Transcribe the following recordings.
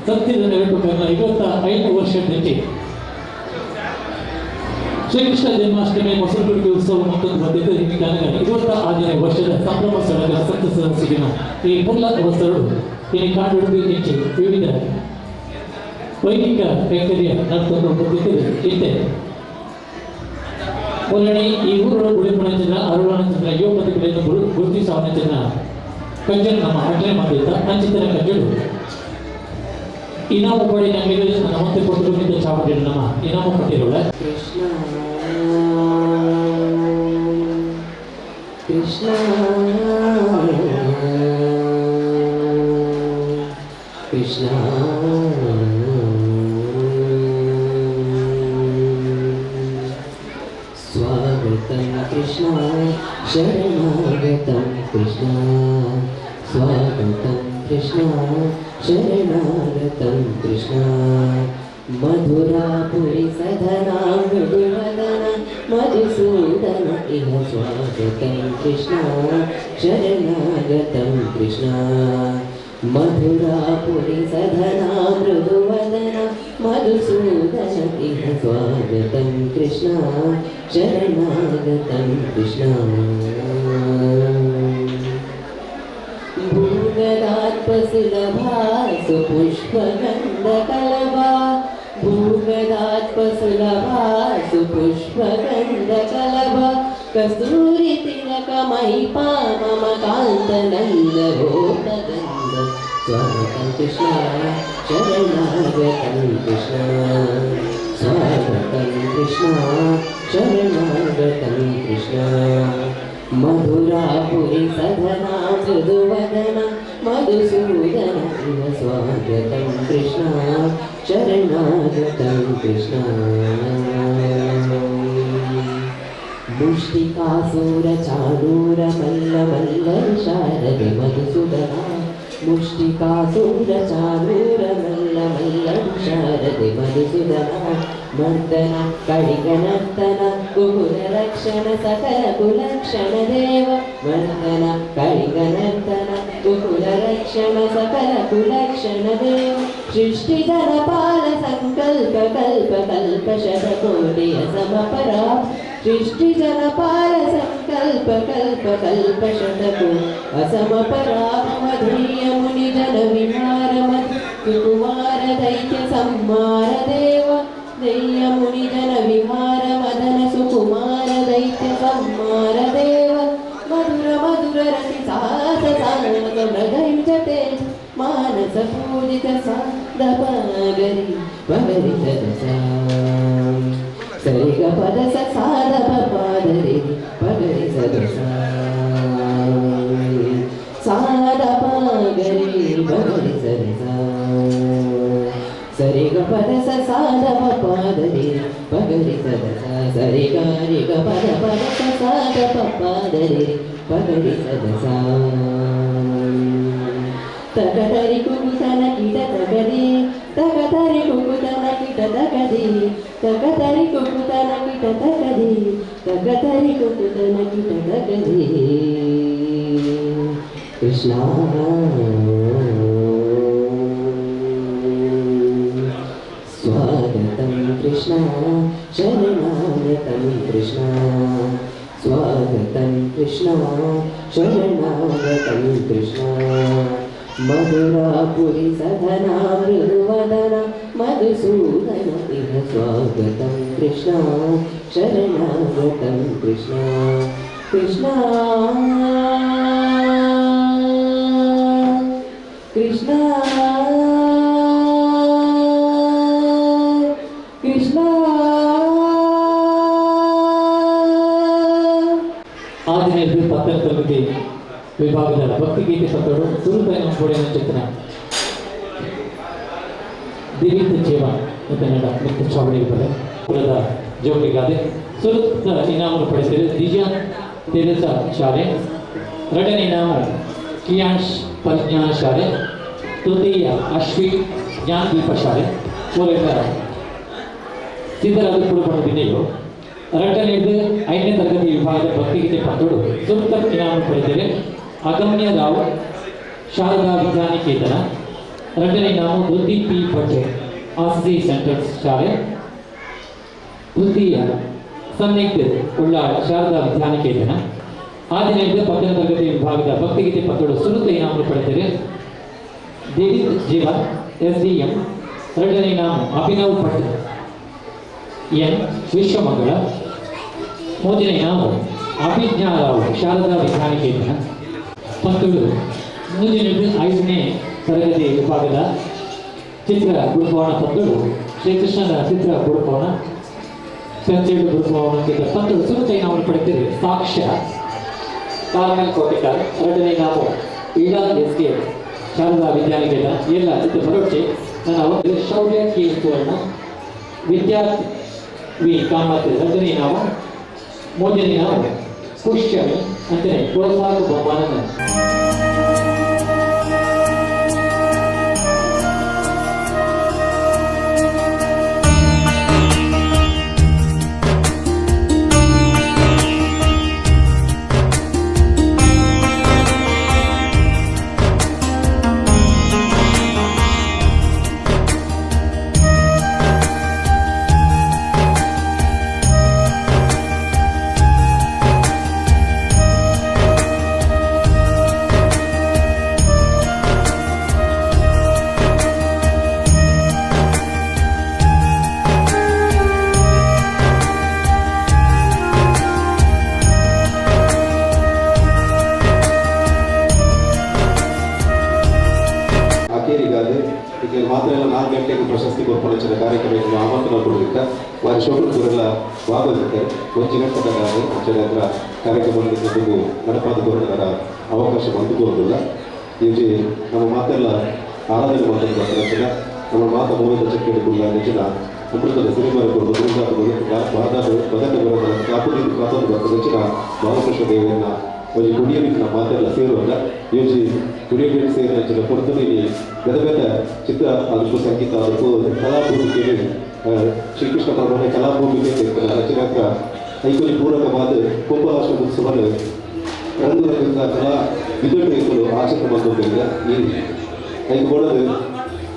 55 ವರ್ಷ ಶ್ರೀಕೃಷ್ಣ ಜನ್ಮಾಷ್ಟಮಿ ಮೊಸರು ಉತ್ಸವ ಮತ್ತೊಂದು ಬಂದಿದ್ದು 26ನೇ ವರ್ಷದ ಸಂಭ್ರಮ ಸಡಗರ ಸಂತಸದ ಸುದಿನ. ಈ ಪುಲ್ಲ ಅವಸರಡು ಇನ್ನು ಕಾಡುಡುಪಿ ಇಂಚೆ ವಿವಿಧ ವೈದಿಕ ಕೈಂಕರ್ಯ ನಡ್ಕೊಂಡು ಬಂದಿದ್ದು ಇತ್ತೆ ಮೊದಲನೇ ಈ ಊರು ಗುಡಿಪಣಚಂದ್ರ ಅರುಳಾನಚಂದ್ರ ಯುವಪತಿಗಳನ್ನು ಗುರುತಿಸವನಚಂದ್ರ ಕಂಜನ್ ನಮ್ಮ ಅಡ್ಲೆ ಮಾಡಿದ್ದ ಅಂಚಿತರ ಕಂಜಳು ಇನಾಮು ಪಡಿ ನಮಗೆ ನಮ್ಮತ್ತೆ ಕೊಟ್ಟು ಚಾವಡಿ ನಮ್ಮ ಇನಾಮು ಪಟ್ಟಿರುಳ್ಳ. ಕೃಷ್ಣ ಕೃಷ್ಣ ಕೃಷ್ಣ. ಸ್ವಾಗತಂ ಕೃಷ್ಣ ಶರಣಾಗತಂ ಕೃಷ್ಣ, ಸ್ವಾಗತಂ ಕೃಷ್ಣ ಶರಣಾಗತಂ ಕೃಷ್ಣ. ಮಧುರಾಪುರಿ ಸದನಾ ಮೃದುವದನ ಮಧುಸೂದನ ಇಹ ಸ್ವಾಗತಂ ಕೃಷ್ಣ ಶರಣಾಗತಂ ಕೃಷ್ಣ. ಮಧುರಾಪುರಿ ಸದನಾ ಮೃದುವದನ ಮಧುಸೂದನ ಇಹ ಸ್ವಾಗತಂ ಕೃಷ್ಣ ಶರಣಾಗತಂ ಕೃಷ್ಣ. ಭೂಗದಾತ್ಮಸುಲಭಾ ಸುಪುಷ್ಪಗಂಧಕಲಭಾ, ಭೂಗದಾತ್ಮಸುಲಭಾ ಸುಪುಷ್ಪಗಂಧಕಲಭಾ, ಕಸ್ತೂರಿ ತಿಲಕ ಮಹಿಪಾ ಮಮ ಕಾಂತ ನಂದ ಗೋಪಗಂಧ. ಸ್ವಾಗತಂ ಕೃಷ್ಣ ಶರಣಾಗತಂ ಕೃಷ್ಣ, ಸ್ವಾಗತಂ ಕೃಷ್ಣ ಶರಣಾಗತಂ ಕೃಷ್ಣ. ಮಧುರಾಪುರಿ ಸದನಾ ಮೃದುವದನ ಮಧುಸೂದನ ಇಹ ಸ್ವಾಗತಂ ಕೃಷ್ಣ ಶರಣಾಗತಂ ಕೃಷ್ಣ. ಮುಷ್ಟಿಕಾಸುರ ಚಾಣೂರ ಮಲ್ಲ ಮಲ್ಲ ಶಾರದೆ ಮಧುಸೂದನ ಮುಷ್ಟಿಕಾಸುರ ಚಾಣೂರ ಮಲ್ಲ ಮಲ್ಲ ಶಾರದೆ ಮಧುಸೂದನ ಮರ್ದನ ಕಳಿಗನರ್ತನ ಕುಕುಲ ರಕ್ಷಣ ಸಕಲ ಕುಲಕ್ಷಣ ದೇವ ಮರ್ದನ ಕಳಿಗನರ್ತನ ಕುಕುಲ ರಕ್ಷಣ ಸಕಲ ಕುಲಕ್ಷಣ ದೇವ ಸೃಷ್ಟಿ ಧನಪಾಲ ಸಂಕಲ್ಪ ಕಲ್ಪ ಕಲ್ಪ ಶತಕೋಟಿಯ ಸಮಪರ ಸೃಷ್ಟಿ ಜನಪಾಲ ಸಂಕಲ್ಪ ಕಲ್ಪ ಕಲ್ಪ ಶತಕೋ ಅಸಮಪರಾಮಧೀಯ ಮುನಿ ಜನ ವಿಹಾರ ಸುಕುಮಾರ ದೈತ್ಯ ಸಂಹಾರ ದೇವ ದಯ್ಯ ಮುನಿ ಜನ ವಿಹಾರ ಮದನ ಸುಕುಮಾರ ದೈತ್ಯ ಸಂಹಾರ ದೇವ ಮಧುರ ಮಧುರ ರತಿ ಸಾಸ ಸಾನಕ ಮೃಗಯುಜತೆ ಮಾನಸ ಪೂಜಿತ ಸಾದ ಪಗರಿ ಪಗರಿ ಸದಸ ಸರಿಗ ಪದ ಸ ಸಾದ ಪದರಿ ಪಗರಿ ಸದಸ ಸಾದ ಪಗರಿ ಪಗರಿ ಸದಸ ಸರಿಗ ಪದ ಸ ಸಾದ ಪದರಿ ಪಗರಿ ಸದಸ ಸರಿಗ ರಿಗ ಪದ ಪದ ಸ ಸಾದ ಪದರಿ ಪಗರಿ ಸದಸ ತಗತರಿ ಕುಕುತನ ಕಿಟ ತಗದಿ ತಗತರಿ ಕುಕುತನ ಕಿಟ ತಗದಿ ತಗತರಿ ಕುಕುತನ ಕಿಟ ತಗದಿ ತಗತರಿ ಕುಕುತನ ಕಿಟ ತಗದಿ ಕೃಷ್ಣ ಸ್ವಾಗತಂ ಕೃಷ್ಣ ಶರಣಾಗತಂ ಕೃಷ್ಣ ಸ್ವಾಗತಂ ಕೃಷ್ಣ ಶರಣಾಗತಂ ಕೃಷ್ಣ ಮಧುರಾಪುರಿ ಸದನ ಮೃದುವದನ ಮಧುಸೂದನ ಇಹ ಸ್ವಾಗತಂ ಕೃಷ್ಣ ಶರಣಾಗತಂ ಕೃಷ್ಣ ಕೃಷ್ಣ ಕೃಷ್ಣ ಕೃಷ್ಣ. ಆದಿನೇದು 10ನೇ ತರಗತಿ ವಿಭಾಗದ ಭಕ್ತಿಗೀತೆ ಪತ್ರಗಳು ಸುರುತೈನ ಚೆತ್ತನ ದಿವಿತ ಜೀವ ಕನ್ನಡ ಮಿತ್ರ ಚಾವಡಿ ಕುಲದ ಜೋಡಿಗಾದೆ ಸುರುತ್ತ ಇನಾಮನ್ನು ಪಡೆಸಿದರು ದಿಜಾ ತೆರೆಸ ಶಾಲೆ, ಎರಡನೇ ಇನಾಮು ಕಿಯಾಂಶ್ ಪರಿಜ್ಞಾನ ಶಾಲೆ, ತೃತೀಯ ಅಶ್ವಿ ಜ್ಞಾನದೀಪ ಶಾಲೆ, ಪೂರೈತ ಸಿದ್ಧರಾದ ಕುಡುಬಣ ದಿನೆಯು. ಎರಡನೇದು 5ನೇ ತರಗತಿ ವಿಭಾಗದ ಭಕ್ತಿಗೀತೆ ಪತ್ರಗಳು ಸುರುತ್ತ ಇನಾಮನ್ನು ಪಡೆದಿದೆ ಅಗಮ್ಯ ರಾವ್ ಶಾರದಾ ವಿದ್ಯಾನಿಕೇತನ, ಎರಡನೇ ಇನಾಮು Dhriti P Bhat RC central ಶಾಲೆ, ತೃತೀಯ ಸನ್ನಿಗ್ಧ ಉಳ್ಳಾಳ ಶಾರದಾ ವಿದ್ಯಾನಿಕೇತನ. ಆದಿನೇದು 10ನೇ ತರಗತಿ ವಿಭಾಗದ ಭಕ್ತಿಗೀತೆ ಪತ್ರಗಳು ಸುರುತ ಇನಾಮನ್ನು ಪಡೆದಿದೆ ದೇವಿತ್ ಜೀವನ್ ಎಸ್ ಡಿ ಎಂ, ಎರಡನೇ ಇನಾಮು ಅಭಿನವ್ ಭಟ್ ಎನ್ ವಿಶ್ವಮಂಗಳ, ಮೂರನೇ ಇನಾಮು ಅಭಿಜ್ಞಾ ರಾವ್ ಶಾರದಾ ವಿದ್ಯಾನಿಕೇತನ. ಪತ್ರಗಳು ಮೂರನೇದು 5ನೇ ತರಗತಿ ವಿಭಾಗದ ಚಿತ್ರ ಗುರುಭವನ ಪತ್ರಗಳು ಶ್ರೀಕೃಷ್ಣನ ಚಿತ್ರ ಗುರುಭವನ ಪೆನ್ಸಿಲ್ ಗುರುಭವನ ಚಿತ್ರ ಪತ್ರಗಳು ಸುರುತ ಇನಾಮನ್ನು ಪಡೆದಿದೆ ಸಾಕ್ಷ್ಯ ಕಾರ್ಮೆಲ್ ಕೋಟಿಕಾರ್, ಎರಡನೇ ಇನಾಮು ಈಡಾ ಎಸ್ ಕೆ ಶಾರದಾ ವಿದ್ಯಾನಿಕೇತನ. ಎಲ್ಲ ಚಿತ್ರ ಬರೋಚೆ ನನ್ನ ಅವರು ಶೌರ್ಯ ಕೆ ಸುವರ್ಣ ವಿದ್ಯಾರ್ಥಿ ವಿ ಕಾಮತ್, ಎರಡನೇ ಇನಾಮು. ಮೂರನೇ ಇನಾಮು ಪುಷ್ಯಮಿ ಅಂತಲೇ ಪ್ರೋತ್ಸಾಹಕ ಬಹುಮಾನ. ಮಾತ್ರ 4 ಗಂಟೆಗೆ ಪ್ರಶಸ್ತಿ ಕೊರ್ಪಣೆಂಚಿನ ಕಾರ್ಯಕ್ರಮಕ್ಕೆ ಆಮಂತ್ರಣ ಕೊಡಲಿಕ್ಕೆ ವಾರಿ ಶೋಕುರೆಲ್ಲ ಭಾಗವಹಿಸುತ್ತಾರೆ. 1 ಗಂಟೆ ಅಂಚನೆ ಅದರ ಕಾರ್ಯಕ್ರಮದಲ್ಲಿ ನಡಪಾದ ಕೊರಡರ ಅವಕಾಶ ಬಂದುಕೋದಿಲ್ಲ. ಈ ನಮ್ಮ ಮಾತೆಲ್ಲ ಆರಾಧನೆ ಮಾಡ್ತಾರೆ. ನಮ್ಮ ಮಾತ ಮೂವಿದ ಚಕ್ಕೆಡೆ ಕುಲ್ಲ ನೆಚ್ಚಿನ ಅಮೃತದ ಸಿನಿಮಾ ಕೊಡುವ ಬದಕ ಬರೋದ ಕಾಪುದಿ ಕಾತೊಂದು ಬರ್ತದೆ ನೆಚ್ಚಿನ ಬಾಲಕೃಷ್ಣ ದೇವರನ್ನ ಒಂಜಿ ಕುಡಿಯಲಿಕ್ಕೆ ಮಾತೆಲ್ಲ ಸೇರುವಲ್ಲ. ಯೋಜಿ ಕುಡಿಯಬೇಕು ಸೇರಿದ ನೆಚ್ಚಿನ ಪೊರ್ತುನಿ ಬೇತೆ ಬೇತೆ ಚಿತ್ರ ಅದಕ್ಕೂ ಸಂಗೀತ ಅದಕ್ಕೂ ಕಲಾಭೂಮಿಕೆ ಶ್ರೀಕೃಷ್ಣ ಪರಮಾತ್ಮ ಕಲಾಭೂಮಿಕೆ ರಚನಾಕ ಐಕೊಲಿ ಪೂರಕವಾದ ಗೋಪಾಲಾಷ್ಟ ಉತ್ಸವ ರಂಗು ರಂಗದ ಕಲಾ ವಿದಟು ಆಚರಣೆ ಬಂದಿಲ್ಲ. ಈ ಐದು ಕೊಡೋದು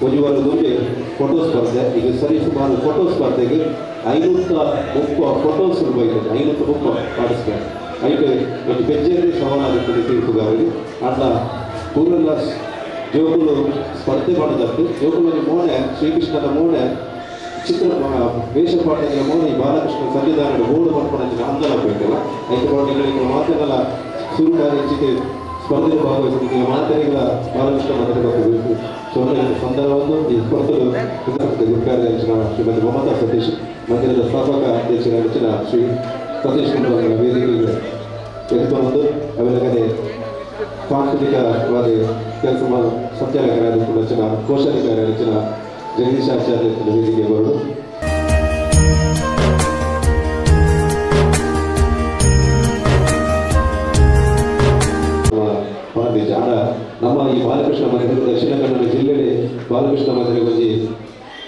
ಒಂದು ವಾರ ಮುಂದೆ ಫೋಟೋ ಸ್ಪರ್ಧೆ, ಈಗ ಸರಿ ಸುಮಾರು ಫೋಟೋ ಸ್ಪರ್ಧೆಗೆ 530 ಫೋಟೋಸ್ ಬೈತದೆ, 530 ಪಾರ್ಟಿಸಿಪೆಂಟ್ ಐದು ಒಂದು ಬೆಜ್ಜೆಯಲ್ಲಿ ಸವಾಲಾಗುತ್ತದೆ ತೀರ್ಪುಗಾರರಿಗೆ. ಅಲ್ಲ ಪೂರೆಲ್ಲ ಜೋಕುಲು ಸ್ಪರ್ಧೆ ಮಾಡೋದಕ್ಕೆ ಜೋಕುಲಲ್ಲಿ ಮೋನೆ ಶ್ರೀಕೃಷ್ಣನ ಮೋನೆ ಚಿತ್ರ ವೇಷಪಾಠದ ಮೋನೆ ಈ ಬಾಲಕೃಷ್ಣ ಸನ್ನಿಧಾನದ ಬೋರ್ಡ್ ಮಾಡ್ಕೊಂಡು ಅಂದಲ ಬೇಕಲ್ಲ. ಐದು ಪಾಠಗಳಿಗೆ ಮಾತೆಲ್ಲ ಸುರುಕಾಗಿ ಸ್ಪರ್ಧೆ ಭಾಗವಹಿಸಿದ ಮಾತೆಗಳ ಬಾಲಕೃಷ್ಣ ಮಾತಾಡಬೇಕು. ಸೊನ್ನೆ ಸಂದರ್ಭವನ್ನು ಈ ಸ್ಪರ್ಧೆಗಳು ಗುರುಕಾರ್ಯದರ್ಶನ ಶ್ರೀಮತಿ ಮಮತಾ ಸತೀಶ್, ಮಂದಿರದ ಸ್ಥಾಪಕ ಅಧ್ಯಕ್ಷರ ರಚನಾ ಶ್ರೀ ಸತೀಶ್ ಕುಮಾರ್ ವೇದಿಕೆಗೆ ಎತ್ಕೊಂಡು ಅವೆಲ್ಲಗದೆ ಸಾಂಸ್ಕೃತಿಕವಾದ ಕೆಲಸ ಸಂಚಾಲಕರಾದ ರಚನಾ ಕೋಶಾಧಿಕಾರಿ ರಚನಾ ಜಗದೀಶಾಚಾರ್ಯ ವೇದಿಕೆ ಬರಲು. ನಮ್ಮ ಈ ಬಾಲಕೃಷ್ಣ ಮಂದಿರ ದಕ್ಷಿಣ ಕನ್ನಡ ಜಿಲ್ಲೆಯಲ್ಲಿ ಬಾಲಕೃಷ್ಣ ಮಂದಿರ ಒಂಜಿ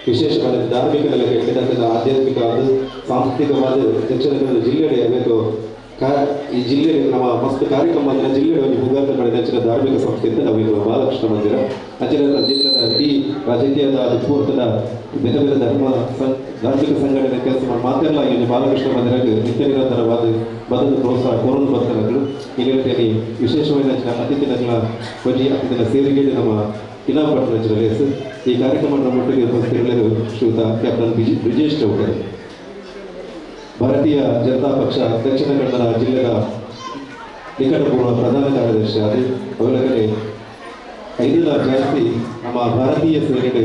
ವಿಶೇಷವಾದ ಧಾರ್ಮಿಕ ನೆಲೆಗೆ ಆಧ್ಯಾತ್ಮಿಕವಾದ ಸಾಂಸ್ಕೃತಿಕವಾದ ದಕ್ಷಿಣ ಕನ್ನಡ ಜಿಲ್ಲೆಡೆ ಬೇಕು. ಈ ಜಿಲ್ಲೆಯಲ್ಲಿ ನಮ್ಮ ಮಸ್ತ್ ಕಾರ್ಯಕ್ರಮ ಅಂದರೆ ಜಿಲ್ಲೆಯಲ್ಲಿ ಒಂದು ಪುಗಾಟ ಮಾಡಿದ ಅಂಚಿನ ಧಾರ್ಮಿಕ ಸಂಸ್ಥೆ ಅಂತ ನಾವು ಇದು ಬಾಲಕೃಷ್ಣ ಮಂದಿರ. ಅಂಚಿನ ಜಿಲ್ಲೆಯ ಇಡೀ ರಾಜಕೀಯದ ಪೂರ್ತದ ಬೇರೆ ಬೇರೆ ಧರ್ಮ ಧಾರ್ಮಿಕ ಸಂಘಟನೆ ಕೆಲಸ ಮಾಡಿ ಮಾತೆಲ್ಲ ಈ ಬಾಲಕೃಷ್ಣ ಮಂದಿರಕ್ಕೆ ನಿತ್ಯ ನಿರಂತರವಾದ ಬದಲು ಪ್ರೋತ್ಸಾಹ ಕೋರಲು ಬರ್ತಾರೆ. ಈ ರೀತಿಯಲ್ಲಿ ವಿಶೇಷವಾದ ಅತಿಥಿಗಳ ಒಂಜಿ ಅತಿಥಿನ ಸೇರಿಗೆ ನಮ್ಮ ಇನಾಮಪಟ್ಟಣ ಜಿಲ್ಲೆ ಈ ಕಾರ್ಯಕ್ರಮ ನಮ್ಮೊಟ್ಟಿಗೆ ಉಪಸ್ಥಿತರಿರಲು ಶ್ರೀಯುತ ಕ್ಯಾಪ್ಟನ್ ಬ್ರಿಜೇಶ್ ಚೌಕರ್, ಭಾರತೀಯ ಜನತಾ ಪಕ್ಷ ದಕ್ಷಿಣ ಕನ್ನಡ ಜಿಲ್ಲೆಯ ನಿಕಟಪೂರ್ವ ಪ್ರಧಾನ ಕಾರ್ಯದರ್ಶಿ ಆದ ಅವರ ಕಡೆ 5 ಜಾಸ್ತಿ ನಮ್ಮ ಭಾರತೀಯ ಸೇನೆಗೆ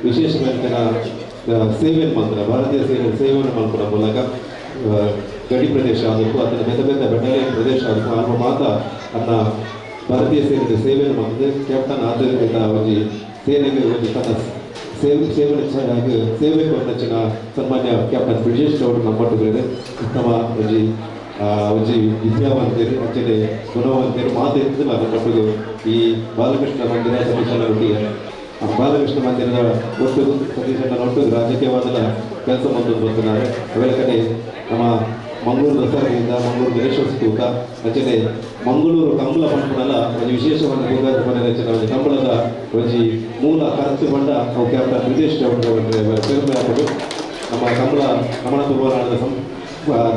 ವಿಶೇಷ ಸೇವೆಯನ್ನು ಮಾಡ್ತಾರೆ. ಭಾರತೀಯ ಸೇನೆ ಸೇವೆಯನ್ನು ಮಾಡ್ಕೊಡೋ ಮೂಲಕ ಗಡಿ ಪ್ರದೇಶ ಅದಕ್ಕೂ ಅದನ್ನು ಬೇರೆ ಬೇರೆ ಬೆಟಾಲಿಯನ್ ಪ್ರದೇಶ ಅದಕ್ಕೂ ಆಲ್ಮ ಮಾತ ಅನ್ನ ಭಾರತೀಯ ಸೇನೆಗೆ ಸೇವೆಯನ್ನು ಮಾಡ್ತದೆ. ಕ್ಯಾಪ್ಟನ್ ಆದ ಒಂಜಿ ಸೇನೆಗೆ ಒಂಜಿ ತನ್ನ ಸೇವೆ ಸೇವೆ ಕೊಟ್ಟಂಚಿನ ಸನ್ಮಾನ್ಯ ಕ್ಯಾಪ್ಟನ್ ಬ್ರಿಜೇಶ್ ಚೌಡ್ ನಮ್ಮೊಟ್ಟಿಗೆ ಉತ್ತಮ ಒಂಜಿ ಒಂಜಿ ವಿದ್ಯಾವಂತರು ಅಂಚನೆ ಗುಣವಂತರು ಮಾತೆತ್ತಿಲ್ಲ ನಮ್ಮೊಟ್ಟಿಗೆ ಈ ಬಾಲಕೃಷ್ಣ ಮಂದಿರ ಸತೀಶನ ಒಟ್ಟಿಗೆ ಬಾಲಕೃಷ್ಣ ಮಂದಿರದ ಒಟ್ಟು ಸತೀಶನ ಒಟ್ಟು ರಾಜಕೀಯವಾದ ಕೆಲಸ ಬಂದು ಬರ್ತಿದ್ದಾರೆ. ಅವೆಲ್ಲ ಕಡೆ ನಮ್ಮ ಮಂಗಳೂರು ದಸರಾದಿಂದ ಮಂಗಳೂರು ಗಣೇಶೋತ್ಸವ ಅಂಚನೆ ಮಂಗಳೂರು ಕಂಬಳ ಪಂಪನಲ್ಲ ಒಂದು ವಿಶೇಷವಾದ ಪೂಗಾಟ ರಚನೆ ಒಂದು ಕಂಬಳದ ಒಂಜಿ ಮೂಲ ಕರೆತು ಬಂಡ ಅವು ಕ್ಯಾಪ್ಟನ್ ಬ್ರಿಜೇಶ್ ಚೌಡ್ ಪೆರುಮೆ ಹಾಕೋದು. ನಮ್ಮ ಕಂಬಳ ರಮಣ ತುಳುನಾಡದ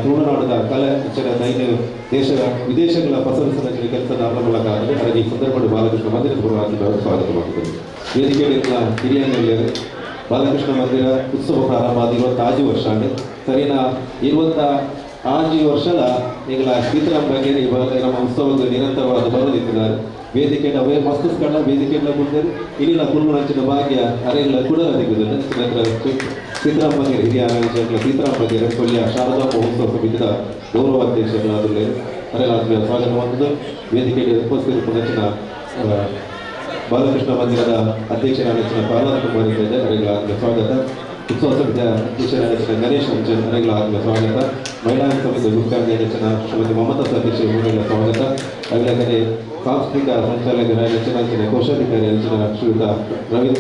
ತುಳುನಾಡದ ಕಲೆ ಅಂಚನೆ ದೈನ ದೇಶ ವಿದೇಶಗಳ ಪಸರಿಸಿದ ಕೆಲಸದ ಮೂಲಕ ಆದರೆ ಅದಕ್ಕೆ ಈ ಸಂದರ್ಭದಲ್ಲಿ ಬಾಲಕೃಷ್ಣ ಮಂದಿರದ ಪರವಾಗಿ ಸ್ವಾಗತ ಮಾಡುತ್ತದೆ. ವೇದಿಕೆಯಲ್ಲಿ ಹಿರಿಯ ಬಾಲಕೃಷ್ಣ ಮಂದಿರ ಉತ್ಸವ ಪ್ರಾರಂಭ ಆದ 25 ವರ್ಷ ಅಂದರೆ ಸರಿನಾ 25 ವರ್ಷದ ಈಗಲ ಸೀತಾರಾಮ್ ಬಗ್ಗೆ ನಮ್ಮ ಉತ್ಸವದ ನಿರಂತರವಾದ ಬರೋದಿತ್ತಿದ್ದಾರೆ. ವೇದಿಕೆಯನ್ನು ಅವೇ ಮಸ್ತಿಸ್ಕಂಡ ವೇದಿಕೆಯನ್ನು ಕುಂದರೆ ಇಲ್ಲಿನ ಕುರುಮನಂಚಿನ ಭಾಗ್ಯ ಅರೆಲ್ಲ ಕೂಡ ದಿಕ್ಕುದಿಲ್ಲ. ಸೀತಾರಾಮ್ ಬಗ್ಗೆ ಹಿರಿಯ ಸೀತಾರಾಮ್ ಬಗ್ಗೆ ಕೊಲ್ಯ ಶಾರದಾ ಮಹೋತ್ಸವ ಸಮಿತಿಯ ಗೌರವ ಅಧ್ಯಕ್ಷರಾದಲ್ಲಿ ಅರೆಲ್ಲ ಸ್ವಾಗತ ಮಾಡಿದ್ದು. ವೇದಿಕೆಯಲ್ಲಿ ಉಪಸ್ಥಿತರಿರುವ ಬಾಲಕೃಷ್ಣ ಮಂದಿರದ ಅಧ್ಯಕ್ಷರಾದ ಪ್ರಹ್ಲಾದ್ ಕುಮಾರ್ ಅವರಿಗೆ ಆತ್ಮೀಯ ಸ್ವಾಗತ. ಉತ್ಸವ ಸಮಿತಿಯ ಅಧ್ಯಕ್ಷರಾದ ಗಣೇಶ್ ಅಂಚನ್ ಅವರಿಗೆ ಆತ್ಮೀಯ ಸ್ವಾಗತ. ಮಹಿಳಾ ಸಮಿತಿಯ ಗುರುಕಾರ್ಯ ಶ್ರೀಮತಿ ಮಮತಾ ಸತೀಶ್ ಅವರಿಗೆ ಸ್ವಾಗತ. ಅವರ ಸಾಂಸ್ಕೃತಿಕ ಸಂಚಾಲಕರ ರಚನಾ ಕೋಶಾಧಿಕಾರಿ ರಚನಾ ಶ್ರೀಯುತ ರವಿ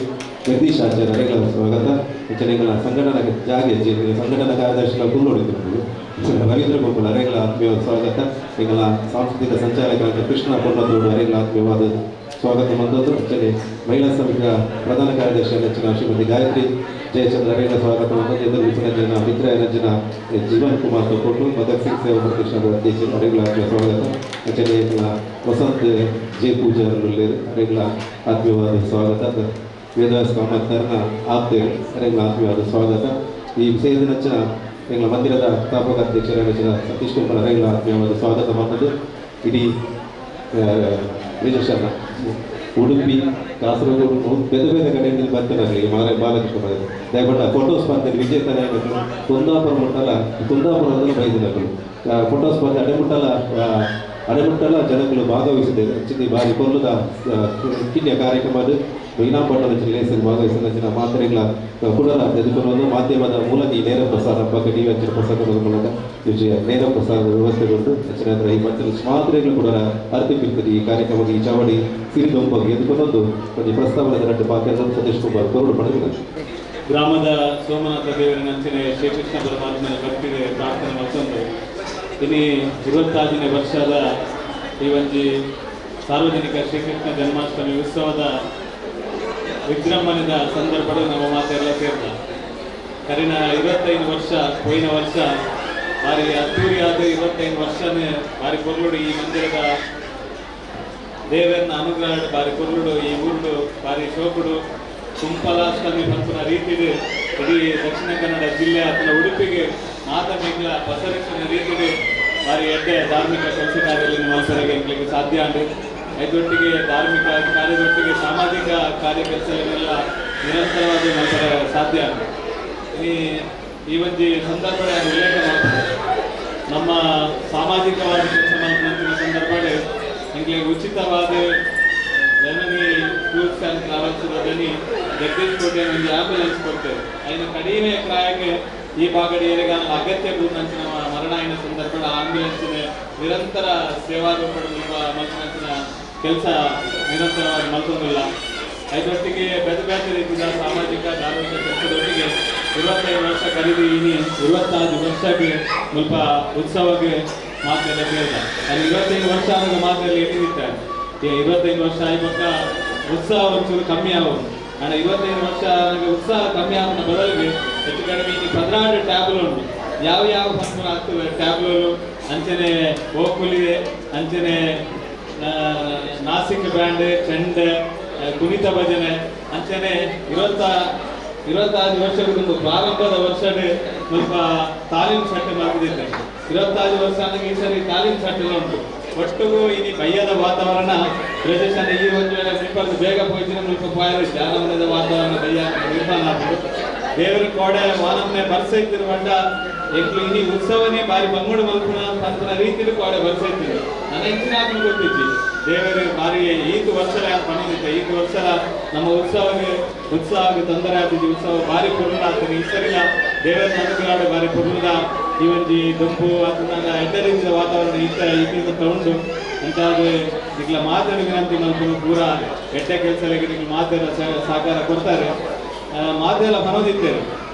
ಜಗದೀಶ್ ಆಚಾರ್ಯ ಅವರಿಗೆ ಸ್ವಾಗತ. ರಚನೆಗಳ ಸಂಘಟನಾ ಜಾಗೆ ಸಂಘಟನಾ ಕಾರ್ಯದರ್ಶಿಗಳ ಕುಲ್ಲೋಡಿದ್ರು ರವೀಂದ್ರ ಗೋಪಾಲ್ ಅವರಿಗೆ ಆತ್ಮೀಯ ಸ್ವಾಗತ. ಎಂಗಳ ಸಾಂಸ್ಕೃತಿಕ ಸಂಚಾಲಕರಾದ ಕೃಷ್ಣ ಪೊನ್ನತೋಡು ಅವರಿಗೆ ಆತ್ಮೀಯವಾದ ಸ್ವಾಗತ ಬಂದದ್ದು. ಅಂಚನೆ ಮಹಿಳಾ ಸಮಿತಿಯ ಪ್ರಧಾನ ಕಾರ್ಯದರ್ಶಿ ರಚನಾ ಶ್ರೀಮತಿ ಗಾಯತ್ರಿ ಜಯಚಂದ್ರ ಅವರಿಗೆ ಸ್ವಾಗತ ಬಂದದ್ದು. ಎದುರು ಜನ ಮಿತ್ರ ಜನ ಜೀವನ್ ಕುಮಾರ್ ತೊಕೊಟ್ಟು ಭಗತ್ ಸಿಂಗ್ ಸೇವಾ ಪ್ರತಿಷ್ಠಾನದ ಅಧ್ಯಕ್ಷರು ಅವರಿಗೆ ಆತ್ಮೀಯ ಸ್ವಾಗತ. ಅಂಚನೆ ವಸಂತ್ ಜೆ ಪೂಜಾರ್ ಅವರಿಗೆ ಆತ್ಮೀಯವಾದ ಸ್ವಾಗತ. ವೇದವ್ಯಾಸ ಕಾಮತ್ತರ್ನ ಆಪ್ತೆ ಅವರಿಗೆ ಆತ್ಮೀಯವಾದ ಸ್ವಾಗತ. ಈ ವಿಷಯದ ರಚನಾ ಎಂಗಳ ಮಂದಿರದ ಸ್ಥಾಪಕ ಅಧ್ಯಕ್ಷರ ರಚನಾ ಸತೀಶ್ ಕುಮಾರ್ ಅವರಿಗೆ ಆತ್ಮೀಯವಾದ ಸ್ವಾಗತ ಬಂದದ್ದು. ಇಡೀ ಬ್ರಿಜೇಶನ್ನ ಉಡುಪಿ ಕಾಸರಗೋಡು ಬೇರೆ ಬೇರೆ ಕಡೆಯಿಂದ ಬರ್ತಾರೆ ಬಾಲಕೃಷ್ಣ ಮಂದಿರ ದಯಪಟ್ಟ ಫೋಟೋ ಸ್ಪರ್ಧೆ ವಿಜೇತನ ಕುಂದಾಪುರ ಮುಟ್ಟಲ್ಲ ಕುಂದಾಪುರದಲ್ಲ ಬೈದಿನಗಳು ಫೋಟೋ ಸ್ಪರ್ಧೆ ಅಡೆ ಮುಟ್ಟಲ್ಲ ಅಡೆಮಟ್ಟಲ ಜನಕುಲು ಭಾಗವಹಿಸಿದೆ ಅಂಚಿನ ಬಾರಿ ಪೊರ್ಲುದ ಕಿನ್ಯ ಕಾರ್ಯಕ್ರಮ ಇನಾಂಪಟ್ಟಣ ಜಿಲ್ಲೆ ಭಾಗವಹಿಸಿದ ಅಂಚಿನ ಮಾತ್ರೆಗಳ ಕುಡಲ ಎದುಕೊಂಡು ಮಾಧ್ಯಮದ ಮೂಲಕ ಈ ನೇರ ಪ್ರಸಾರ ಬಗ್ಗೆ ಟಿವಿ ಅಂಚಿನ ಪ್ರಸಾರದ ಮೂಲಕ ನೇರ ಪ್ರಸಾರದ ವ್ಯವಸ್ಥೆ ಉಂಟು. ಅಂಚಿನ ಈ ಮಂಚಲ ಮಾತ್ರೆಗಳು ಕೂಡ ಅರ್ಪಿರ್ತದೆ ಈ ಕಾರ್ಯಕ್ರಮಕ್ಕೆ ಈ ಚಾವಡಿ ಸಿರಿದೊಂಬಗೆ ಎದುಕೊಂಡು ಒಂದು ಪ್ರಸ್ತಾವನೆ ರಡ್ಡು ಪಾತ್ರ ಸತೀಶ್ ಕುಮಾರ್ ಕೊರಡು ಪಡೆದಿದ್ದಾರೆ. ಗ್ರಾಮದ ಸೋಮನಾಥ ದೇವರಿನಂಚಿನ ಶ್ರೀಕೃಷ್ಣ ಪರಮಾತ್ಮನ ಭಕ್ತಿಗೆ ಪ್ರಾರ್ಥನೆ ಮತ್ತೊಂದು ಇನ್ನು 25ನೇ ವರ್ಷದ ಈ ಒಂಜಿ ಸಾರ್ವಜನಿಕ ಶ್ರೀಕೃಷ್ಣ ಜನ್ಮಾಷ್ಟಮಿ ಉತ್ಸವದ ವಿಜೃಂಭಣೆದ ಸಂದರ್ಭದಲ್ಲಿ ನಮ್ಮ ಮಾತೆಲ್ಲ ಸೇರಿದ ಕರಿನ 25 ವರ್ಷ ಹೋಯಿನ ವರ್ಷ ಭಾರಿ ಅದ್ದೂರಿಯಾದ 25 ವರ್ಷನೇ ಭಾರಿ ಕೊರ್ಲುಡು ಈ ಮಂದಿರದ ದೇವರನ್ನ ಅನುಗ್ರಹ ಭಾರಿ ಕೊರ್ಲುಡು ಈ ಊರುಡು ಭಾರಿ ಶೋಕುಡು ಕುಂಪಲಾಷ್ಟಮಿ ಪನ್ಪುನ ರೀತಿಡು ಇಡೀ ದಕ್ಷಿಣ ಕನ್ನಡ ಜಿಲ್ಲೆ ಅಥವಾ ಉಡುಪಿಗೆ ಮಾತಮಿಗ್ಲ ಪಸರಿಸಿನ ರೀತಿಡು ಭಾರಿ ಎಡ್ಡೆ ಧಾರ್ಮಿಕ ಕೆಲಸ ಕಾರ್ಯದಲ್ಲಿ ಮನಸ್ಸರಿಗೆ ಎಂಕ್ಲಿಕ್ಕೆ ಸಾಧ್ಯ ಅಂಡು. ಐದೊಟ್ಟಿಗೆ ಧಾರ್ಮಿಕ ಕಾರ್ಯದೊಟ್ಟಿಗೆ ಸಾಮಾಜಿಕ ಕಾರ್ಯ ಕೆಲಸಗಳನ್ನೆಲ್ಲ ನಿರಂತರವಾಗಿ ಮಾಡ್ತಾರೆ ಸಾಧ್ಯ. ಈ ಒಂಜಿ ಸಂದರ್ಭ ಉಲ್ಲೇಖ ಮಾಡ್ತಾರೆ ನಮ್ಮ ಸಾಮಾಜಿಕವಾದ ಕೆಲಸ ಮಾಡುವಂಥ ಸಂದರ್ಭ ಎಂಕ್ಲಿಗೆ ಉಚಿತವಾದ ಜನನಿ ಟೂರ್ಸ್ ಆ್ಯಂಡ್ ಟ್ರಾವೆಲ್ಸ್ ದನಿ ಜಗದೀಶ್ ಕೋಟೆ ಒಂದು ಆಂಬ್ಯುಲೆನ್ಸ್ ಕೊಡ್ತೇವೆ. ಅದನ್ನು ಕಡಿಮೆ ಕ್ರಾಯಕ್ಕೆ ಈ ಭಾಗದ ಏರಿಗಾನ ಅಗತ್ಯ ಬೂರ್ನಂಚಿನ ಮರಣ అయిన ಸಂದರ್ಭ ಆಂಬ್ಯುಲೆನ್ಸ್ ನಿರಂತರ ಸೇವಾ ರೂಪದ ಮಲ್ಪನಂಚಿನ ಕೆಲಸ ನಿರಂತರವಾಗಿ ಮಲ್ತೊಂದಿಲ್ಲ. ಅದರೊಟ್ಟಿಗೆ ಬೇರೆ ಬೇರೆ ರೀತಿಯ ಸಾಮಾಜಿಕ ಧಾರ್ಮಿಕ ಕೆಲಸದೊಟ್ಟಿಗೆ 25 ವರ್ಷ ಕರೀದಿ ಇನಿ 26 ವರ್ಷಕ್ಕೆ ಸ್ವಲ್ಪ ಉತ್ಸವಕ್ಕೆ ಮಾತೆಲ್ಲ ಸೇರಿದ ಅಲ್ಲಿ 25 ವರ್ಷ ಆದಾಗ ಮಾತೆಲ್ಲ ಎತ್ತಿದ್ದಾರೆ. 25 ವರ್ಷ ಆಯ್ಪಕ್ಕ ಉತ್ಸಾಹ ಒಂಚೂರು ಕಮ್ಮಿ ಆಗೋದು. ಆಂಡ 25 ವರ್ಷ ಆಗ ಉತ್ಸಾಹ ಕಮ್ಮಿ ಆಗೋನ ಬದಲಿಗೆ ಹೆಚ್ಚು ಕಡಿಮೆ ಇನ್ನು 16 ಟ್ಯಾಬ್ಲು ಉಂಟು. ಯಾವ ಯಾವ ಫಂಕ್ಷನ್ ಆಗ್ತದೆ ಟ್ಯಾಬ್ಲು ಅಂಚನೆ ಓಕುಲಿದೆ, ಅಂಚನೆ ನಾಸಿಕ್ ಬ್ಯಾಂಡ್, ಚೆಂಡೆ, ಕುಣಿತ ಭಜನೆ, ಅಂಚನೆ 26 ವರ್ಷದ ಪ್ರಾರಂಭದ ವರ್ಷ ಸ್ವಲ್ಪ ತಾಲೀಮ್ ಸಟ್ಟೆ ಮಾಡ್ತಿದ್ದೆ. 26 ವರ್ಷ ಅಂದ್ರೆ ಈ ಸರಿ ತಾಲೀಮ್ ಸಟ್ಟೆ ಉಂಟು. ಒಟ್ಟಿಗೂ ಈ ಬಯ್ಯದ ವಾತಾವರಣ ಪ್ರದೇಶನ ಈ ಒಂದು ವೇಳೆ ಸ್ವಲ್ಪ ಬೇಗ ಹೋಯ್ತೀನಿ ಸ್ವಲ್ಪ ಪಾಯರು ಜಾನವನದ ವಾತಾವರಣ ಬಯ್ಯ ನಿರ್ಮಾಣ ಆಗ್ತದೆ. ದೇವರ ಕೋಡೆ ವಾನಮ್ಮನೆ ಬರ್ಸೈತಿರು ಬಂಡ ಎಂಕ್ಲು ಇನಿ ಉತ್ಸವನೇ ಬಾರಿ ಬಂಗುಡು ಮಲ್ಪುನ ಪಂಪುನ ರೀತಿಲಿ ಕೋಡೆ ಬರ್ಸೈತಿರು. ನನ್ನ ಹೆಚ್ಚಿನ ಆತ್ಮ ಗೊತ್ತಿತ್ತು ದೇವರು ಬಾರಿ ಈತ ವರ್ಷ ಪಣಿದಿತ್ತ ಈತ ವರ್ಷ ನಮ್ಮ ಉತ್ಸವಕ್ಕೆ ಉತ್ಸಾಹಕ್ಕೆ ತೊಂದರೆ ಆಗ್ತಿದ್ವಿ. ಉತ್ಸವ ಬಾರಿ ಪೂರ್ಣ ಆಗ್ತದೆ. ಈ ಸರಿಲ್ಲ ದೇವರ ಅನುಗ್ರಹ ಬಾರಿ ಪೂರ್ಣದ ಈ ಒಂಜಿ ದೊಂಬು ಅಥವಾ ಎಡ್ಡ ರೀತಿಯ ವಾತಾವರಣ ಈತ ಈತ ಉಂಟು. ಅಂತಾದ್ರೆ ಈಗಲ ಮಾತಾಡಿ ವಿನಂತಿ ಮಲ್ಪುನು ಪೂರ ಎಡ್ಡ ಕೆಲಸಗಳಿಗೆ ನಿಮ್ಗೆ ಮಾತೆಲ್ಲ ಸಹಕಾರ ಕೊಡ್ತಾರೆ. ಮಾತೆಲ್ಲ ಬರೋದಿತ್ತೇವೆ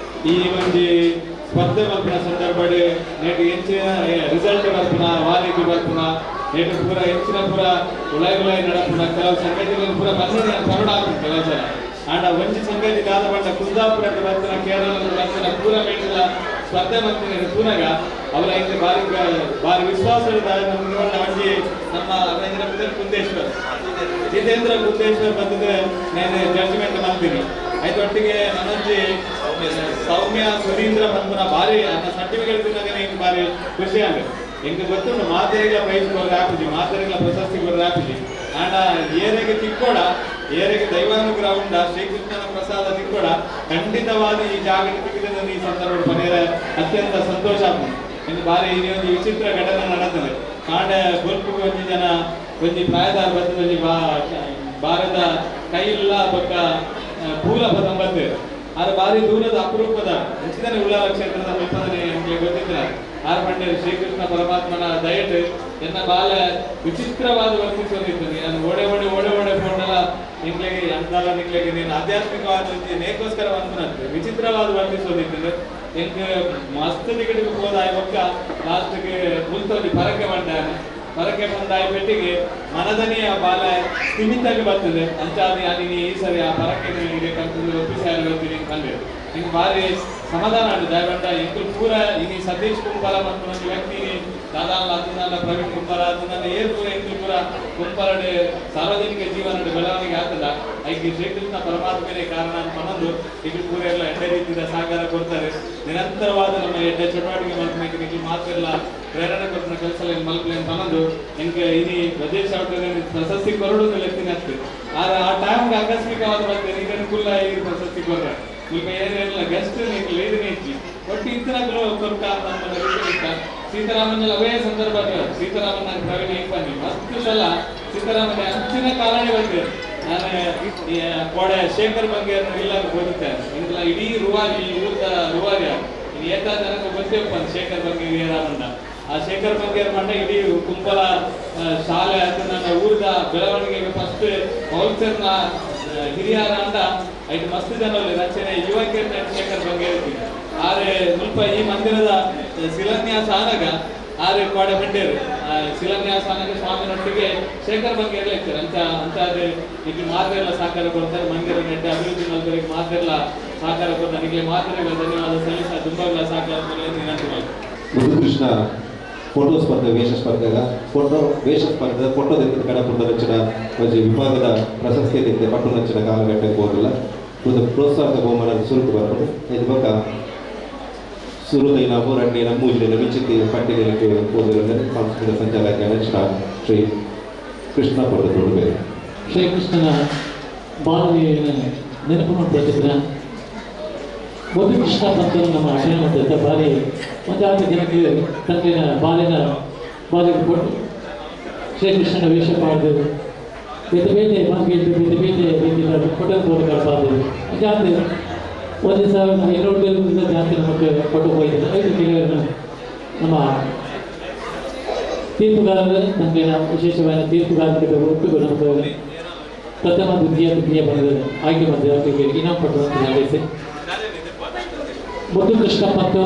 ಈ ಒಂಜಿ ಸ್ಪರ್ಧೆ ಮಲ್ಪುನ ಸಂದರ್ಭ ನೇಟು ಹೆಚ್ಚಿನ ರಿಸಲ್ಟ್ ಬರ್ಪುನ ವಾಲಿಗೆ ಬರ್ಪುನ ನೇಟು ಪೂರ ಹೆಚ್ಚಿನ ಪೂರ ಉಳಾಯಿ ಉಳಾಯಿ ನಡಪುನ ಕೆಲವು ಸಂಗತಿಗಳನ್ನು ಪೂರ ಬಂದ ಕರುಡ ಆಗ್ತದೆ ಕೆಲವು ಸಲ. ಆಂಡ ಒಂಜಿ ಸಂಗತಿ ದಾದ ಬಂಡ ಕುಂದಾಪುರ ಬರ್ತಿನ ಕೇರಳದ ಬರ್ತಿನ ಪೂರ ಮೇಟಿನ ಸ್ಪರ್ಧೆ ಮಾಡ್ತೀನಿ ಪೂನಾಗ ಅವರ ಇಂದ ಭಾರಿ ಭಾರಿ ವಿಶ್ವಾಸ ಒಂಜಿ ನಮ್ಮ ಕುಂದೇಶ್ವರ್ ಜಿತೇಂದ್ರ ಕುಂದೇಶ್ವರ್ ಬಂದಿದ್ರೆ ನಾನು ಜಡ್ಜ್ಮೆಂಟ್ ಮಾಡ್ತೀನಿ. ಐದೊಟ್ಟಿಗೆ ನನ್ನೊಂಜಿ ಸೌಮ್ಯ ಸುಧೀಂದ್ರ ಬಂದ್ಪುನ ಭಾರಿ ನನ್ನ ಸರ್ಟಿಫಿಕೇಟ್ ತಿನ್ನಾಗ ಹಿಂಗೆ ಭಾರಿ ಖುಷಿ ಆಗ ಎಂಗೆ ಗೊತ್ತುಂಟು. ಮಾತೆರೆಗಳ ಪ್ರೈಸ್ ಕೊಡ್ರೆ ಹಾಕುಜಿ, ಮಾತೆರೆಗಳ ಪ್ರಶಸ್ತಿ ಕೊಡ್ರೆ ಹಾಕುಜಿ. ಆಂಡ ಏರೆಗೆ ತಿಕ್ಕೋಡ ಏರೆಗೆ ದೈವಾನುಗ್ರಹ ಉಂಡ ಶ್ರೀಕೃಷ್ಣನ ಪ್ರಸಾದ ತಿಕ್ಕೋಡ ಖಂಡಿತವಾದ ಈ ಜಾಗಕ್ಕೆ ತಿಕ್ಕಿದ ಈ ಸಂದರ್ಭ ಪನೇರ ಅತ್ಯಂತ ಸಂತೋಷ ಆಗ್ತದೆ. ಇನ್ನು ಭಾರಿ ಈ ಒಂದು ವಿಚಿತ್ರ ಘಟನೆ ನಡೀತದೆ. ಕಾಂಡ ಬೊಲ್ಪು ಒಂಜಿ ಜನ ಒಂಜಿ ಪ್ರಾಯದ ಬರ್ತದೆ ಭಾರತ ಕೈಲ್ಲ ಪಕ್ಕ ಪೂಲ ಪದಂಬತ್ತೇರು ಆದ್ರೆ ಭಾರಿ ದೂರದ ಅಪರೂಪದ ಹೆಚ್ಚಿನ ಉಳ್ಳಾಲ ಕ್ಷೇತ್ರದ ಮುಲ್ಪದನೆ ನಮಗೆ ಗೊತ್ತಿಲ್ಲ. ಆರ್ ಪಂಡೆ ಶ್ರೀಕೃಷ್ಣ ಪರಮಾತ್ಮನ ದಯಟ್ ಎನ್ನ ಬಾಲ ವಿಚಿತ್ರವಾದ ವರ್ತಿಸೋದಿರ್ತದೆ. ನಾನು ಓಡೆ ಓಡೆ ಓಡೆ ಓಡೆ ಪೋಂಡಲ ನಿಂಗ್ಲೆಗೆ ಅಂತಲ್ಲ ನಿಂಗ್ಲೆಗೆ ನೀನು ಆಧ್ಯಾತ್ಮಿಕವಾದ ನೇಕೋಸ್ಕರ ಅಂತೆ ವಿಚಿತ್ರವಾದ ವರ್ತಿಸೋದಿರ್ತದೆ. ಎಂಕ್ ಮಸ್ತ್ ಟಿಕೆಟ್ಗೆ ಹೋದ ಪಕ್ಕ ಲಾಸ್ಟ್ಗೆ ಮುಲ್ತೋಗಿ ಪರಕೆ ಬಂದಾನೆ ಪರಕೆ ಬಂದ ಪೆಟ್ಟಿಗೆ ಮನದನಿಯ ಬಾಲ ಸ್ಥಿಮಿತಾಗಿ ಬರ್ತದೆ. ಅಂಚಾದಿ ನೀನು ಈ ಸರಿ ಆ ಪರಕೆ ಕಲ್ತದ್ದು ಒಪ್ಪಿಸಿ ಬರ್ತೀನಿ ಬಂದೆ ನಿಂಗೆ ಭಾರಿ ಸಮಾಧಾನ ಉಂಟು. ದಯವಂಡ ಎಂಕುಲು ಪೂರ ಇನಿ ಸತೀಶ್ ಕುಂಬಾರ ಮತ್ತು ಒಂದು ವ್ಯಕ್ತಿ ದಾದಾಲ ಅದನ್ನ ಪ್ರವೀಣ್ ಕುಂಬಾರ ಅದನ್ನ ಏರ್ ಪೂರ ಎಂಕುಲು ಪೂರ ಕುಂಬಾರಡೆ ಸಾರ್ವಜನಿಕ ಜೀವನದ ಬೆಳವಣಿಗೆ ಆಗ್ತದ. ಐಕೆ ಶ್ರೀಕೃಷ್ಣ ಪರಮಾತ್ಮನೇ ಕಾರಣ ಅಂತ ಬಂದು ಇದ್ರ ಪೂರ ಎಲ್ಲ ಎಡ್ಡೆ ರೀತಿಯ ಸಹಕಾರ ಕೊಡ್ತಾರೆ. ನಿರಂತರವಾದ ನಮ್ಮ ಎಡ್ಡೆ ಚಟುವಟಿಕೆ ಮಲ್ಪನೆಗೆ ನಿಂಗೆ ಮಾತ್ರ ಪ್ರೇರಣೆ ಕೊಡ್ತಿನ ಕೆಲಸ ಮಲ್ಪಲೆ ಅಂತ ಅನ್ನೋದು ಎಂಕೆ ಇನಿ ಪ್ರದೇಶ ಪ್ರಶಸ್ತಿ ಕೊರಡು ಲೆಕ್ಕಿನ ಆಗ್ತದೆ. ಆದ್ರೆ ಆ ಟೈಮ್ಗೆ ಆಕಸ್ಮಿಕವಾದ ಮತ್ತೆ ಇದನ್ನು ಕುಲ್ಲ ಈ ಪ್ರಶಸ್ತಿ ಕೊಡ್ರೆ ಈಗ ಏನಿಲ್ಲ ಗೆಸ್ಟ್ ನೀವು ಲೇದಿನ ಇಜ್ಜಿ ಒಟ್ಟು ಇಂತಿನ ಕೊರ್ಕ ನಮ್ಮ ಸೀತಾರಾಮನ್ ಅವೇ ಸಂದರ್ಭ ಸೀತಾರಾಮನ್ ಪ್ರವೀಣ್ ಹೆಂಗ್ ಮಸ್ತ್ ಸಲ ಸೀತಾರಾಮನ್ ಅಂಚಿನ ಕಾರಣ ಬಂದೆ ನಾನು ಕೋಡೆ ಶೇಖರ್ ಬಂಗೇರ್ ಇಲ್ಲ ಓದುತ್ತೇನೆ ಇಂದ್ಲ ಇಡೀ ರೂವಾರಿ ಈ ಊರ್ದ ರೂವಾರಿ ಇನ್ನು ಏತ ಜನಕ್ಕೆ ಗೊತ್ತೇಪ್ಪ ಶೇಖರ್ ಬಂಗೇರ್ ಏರಾಮಣ್ಣ ಆ ಶೇಖರ್ ಬಂಗೇರ್ ಮಂಡ ಇಡೀ ಕುಂಬಲ ಶಾಲೆ ಆಯ್ತು ನನ್ನ ಊರ್ದ ಬೆಳವಣಿಗೆಗೆ ಫಸ್ಟ್ ಹೋಲ್ಸೇಲ್ನ ಹಿರಿಯರ ಅಂಡ ಐದು ಮಸ್ತ್ ಜನ ರಚನೆ ಯುವಕರ ಶೇಖರ್ ಬಂಗೇರ್ ಆರೆ ಮುಲ್ಪ ಈ ಮಂದಿರದ ಶಿಲಾನ್ಯಾಸ ಆನಾಗ ಆರೆ ಕೋಡೆ ಬಂಡೇರು ಶಿಲಾನ್ಯಾಸ ಆನಾಗ ಸ್ವಾಮಿನೊಟ್ಟಿಗೆ ಶೇಖರ್ ಬಂಗೇರ್ಲ ಇರ್ತಾರೆ ಅಂತ ಅಂತಾದ್ರೆ ಈಗ ಮಾತ್ರೆಲ್ಲ ಸಹಕಾರ ಕೊಡ್ತಾರೆ ಮಂದಿರ ನೆಟ್ಟೆ ಅಭಿವೃದ್ಧಿ ಮಲ್ಪರಿಗೆ ಮಾತ್ರೆಲ್ಲ ಸಹಕಾರ ಕೊಡ್ತಾರೆ ನಿಮಗೆ ಮಾತ್ರೆಗಳ ಧನ್ಯವಾದ ಸಲ್ಲಿಸ ತುಂಬಾ ಸಹಕಾರ ವಿನಂತಿ ಮಾಡ್ತಾರೆ. ಮುದ್ದುಕೃಷ್ಣ ಫೋಟೋ ಸ್ಪರ್ಧೆ ವೇಷ ಸ್ಪರ್ಧೆಗ ಫೋಟೋ ವೇಷ ಸ್ಪರ್ಧೆ ಫೋಟೋ ದೆತ್ತದ ಕಡಪುರದ ರಚನ ಒಂಜಿ ವಿಭಾಗದ ಪ್ರಶಸ್ತಿ ದಿತ್ತೆ ಪಟ್ಟು ನಚ್ಚಿನ ಕಾಲಘಟ್ಟಕ್ಕೆ ಹೋಗಿಲ್ಲ ಒಂದು ಪ್ರೋತ್ಸಾಹಕ ಬಹುಮಾನ ಸುರುಕು ಬರ್ಬೋದು ಇದು ಬೊಕ್ಕ ಸುರುದೈನ ಮೂರಣ್ಣಿನ ಮೂಜಿನ ವಿಚಿತಿ ಪಟ್ಟಿಗೆ ಹೋದಿಲ್ಲ ಸಾಂಸ್ಕೃತಿಕ ಸಂಚಾಲಕ ರಚನಾ ಶ್ರೀ ಕೃಷ್ಣ ಪಡೆದು ಶ್ರೀಕೃಷ್ಣನ ಬಾಲವಿಯನ್ನು ನೆನಪು ಮಾಡ್ಕೊಳ್ತಿದ್ರ ಒಂದು ಕೃಷ್ಣ ಬಂತು ನಮ್ಮ ಅಭಿನಯ ಮಾಡ್ತಾ ಬಾರಿ ಒಂದಾದ ಜನಕ್ಕೆ ತಂದೆಯ ಬಾಲಿನ ಬಾಲಿಗೆ ಕೊಟ್ಟು ಶ್ರೀಕೃಷ್ಣನ ವೇಷ ಪಾಡ್ದು ಬೇತೆ ಬೇತೆ ಮಾರ್ಕೆಟ್ ಬೇತೆ ಬೇತೆ ರೀತಿಯ ಫೋಟೋ ಫೋಟೋ ಕಳ್ಪಾದು ಜಾಸ್ತಿ ಒಂದು 1500 ಜಾಸ್ತಿ ನಮಗೆ ಫೋಟೋ ಹೋಗಿದೆ. ಐದು ಕೆಲವರು ನಮ್ಮ ತೀರ್ಪುಗಾರರು ನಮಗೆ ವಿಶೇಷವಾದ ತೀರ್ಪುಗಾರರಿಗೆ ಒಟ್ಟಿಗೆ ನಮಗೆ ಪ್ರಥಮ ದ್ವಿತೀಯ ತೃತೀಯ ಬಂದ ಆಯ್ಕೆ ಬಂದ ಇನಾಮ್ ಪಟ್ಟುವಂತ ಹಾರೈಸಿ ಮುದ್ದು ಕೃಷ್ಣ ಪತ್ತು